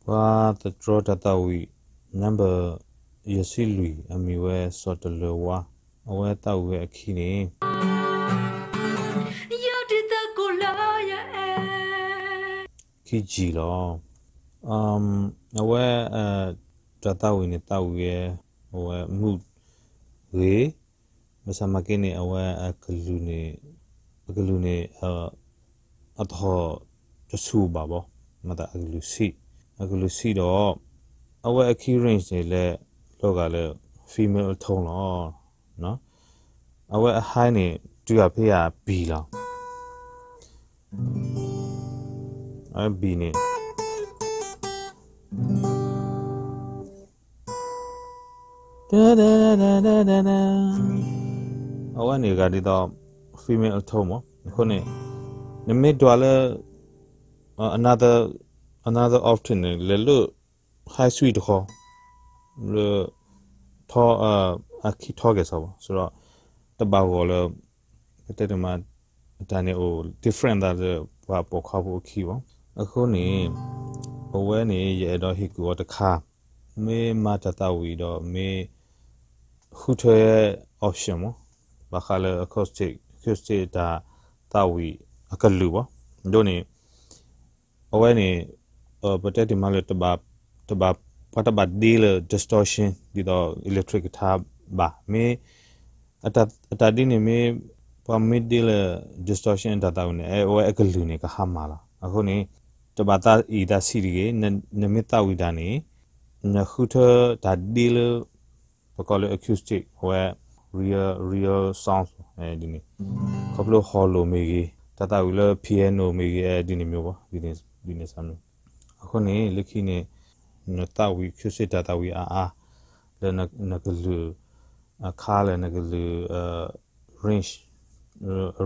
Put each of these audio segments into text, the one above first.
ပှၤသတြီတၢ်သးဝံၣ် number ယဲၢ်ဆံလွံၢ် အမံၤဝဲစီၤတလၢၤဝါ, အဝဲသးဝံၣ်ဝဲအခံန့ၣ် ခံ G လီၤ. အဝဲ တၢ်သးဝံၣ်န့ၣ် သးဝံၣ်ဝဲ အဝဲ mood ဂ့ၤ, ဘၣ်ဆၣ်မၤက့န့ၣ် အဝဲ အကလုၢ်န့ၣ် အသဟီၣ်တဆူၣ်ဘၣ်ဘၣ်, မၤသးအကလုၢ်ဆံး, အကလုၢ်ဆံးဒီး အဝဲအခံ range န့ၣ်လဲၤလီၤဂာ်လၢ female tone လီၤ. အဝဲအ high န့ၣ် တုၤအဖဲအ B လီၤ. အဝဲ B န့ၣ် အဝဲန့ၣ်ဂၤဒ်သိး female tone မး. အဃိန့ၣ် နမ့ၢ်ဒွးလၢ another, another octave န့ၣ် လဲၤလၢ high sweet တခီ, လၢ ထီ အခံထီကဲၤစီဘၣ်, ဆိုတော့ တဘၣ်ဂီၢ်လၢ ပတဲတမး တၢ်န့ၣ်အိၣ် different သးလၢပှၤပိာ်ခွါဖိအခံဘၣ်. အဃိန့ၣ် အဝဲန့ၣ် ယအဲၣ်ဒိးဟ့ၣ်ကူၣ်အီၤတခါ, မ့ၢ်မၤတၢ်သးဝံၣ်ဒီး မ့ၢ်ဃုထၢ option မး, ဘၣ်ဃးလၢ acoustic, acoustic တၢ်သးဝံၣ်အကလုၢ်ဘၣ်. ဒ်န့ၣ် အဝဲန့ၣ် ပတဲတမးလၢ ပှၤတဘၣ်ဒ့လၢ distortion ဒ်သိး electric guitar ဘၣ်. မ့ၢ် အတၢ်ဒ်န့ၣ်မ့ၢ် ပှၤမ့ၢ်ဒ့လၢ distortion အတၢ်သးဝံၣ်န့ၣ် အဝဲအကလုၢ်န့ၣ် ကဟါမၢ်လီၤ. အဃိန့ၣ် တဘၣ်သးအံၤသးဆံးတဂ့ၤ, နမ့ၢ်သးဝံၣ်တၢ်န့ၣ် နဃုထၢတၢ်ဒ့လၢ ပကိးလၢ acoustic အဝဲ real, real sound ဒ်န့ၣ်, ခီဖျိ hollow မ့ၢ်ဂ့ၤ, တၢ်သးဝံၣ်လၢ piano မ့ၢ်ဂ့ၤ, ဒ်န့ၣ်မ့ၢ်ဘၣ်, ဒ်န့ၣ်စ့ၢ်မ့ၢ်. အဃိန့ၣ် လၢခံန့ၣ် နသးဝံၣ် acoustic တၢ်သးဝံၣ်အါအါ လၢနကလုၢ် အခါလၢနကလုၢ် range,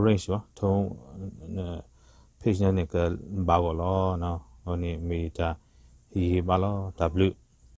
range ဘၣ်, tone, pitch န့ၣ် ကဘၣ်ဂီၢ်လီၤ. အဃိန့ၣ် မ့ၢ်တၢ်ဟ့ၣ်ဂံၢ်ဟ့ၣ်ဘါလီၤ. တၢ်ဘျုး.